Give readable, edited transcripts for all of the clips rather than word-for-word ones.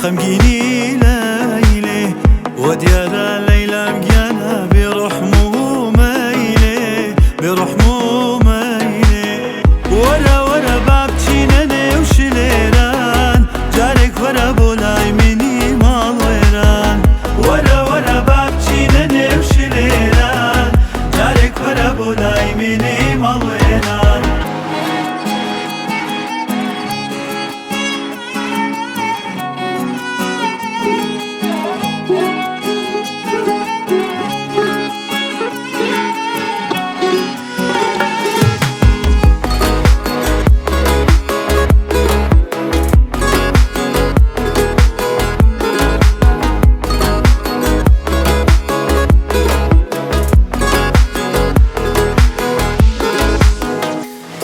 خەمگینی لەیلێ وە دیارە لەیلام گیانە بێ ڕەحم و مەیلێ بێ ڕەحم و مەیلێ وەرە وەرە با بچینە نێو شلێران جارێک وەرە بۆ لای منی ماڵوێران وەرە وەرە با بچینە نێو شلێران جارێک وەرە بۆ لای منی ماڵوێران.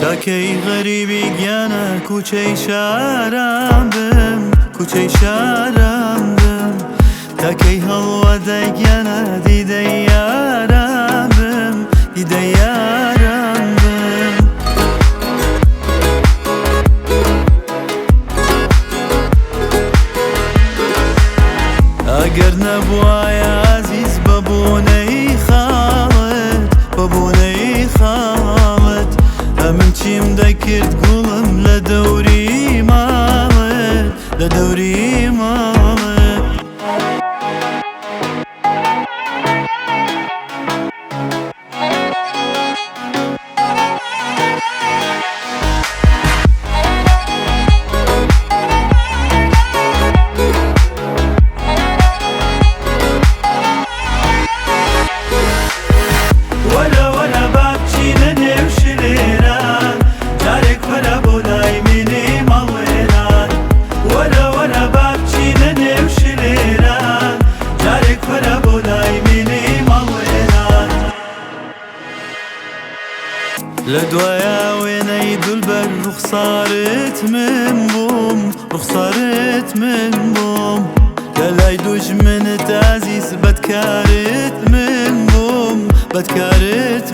تاکەی غەریبی گیانە کوچەی شاران بم کوچەی شاران بم تاکەی هەڵوەدە گیانە دیدەی یاران بم دیدەی یاران بم. ئەگەر نەبوایە ئازیز بە بۆنەی خاڵت بە بۆنەی خاڵت ئەمن چیم دەکرد گوڵم لە دەوری ماڵت لە دەوری ماڵت. وەرە وەرە با بچینە نێو شلێران جارێک وەرە بۆ لای منی ماڵوێران وەرە وەرە با بچینە نێو شلێران جارێک وەرە بۆ لای منی ماڵوێران. لە دوایە وێنەی دولبەر ڕوخسارت من بووم ڕوخسارت من بووم لە لای دوژمنت ئازیز بەدکارت من بووم بەدکارت.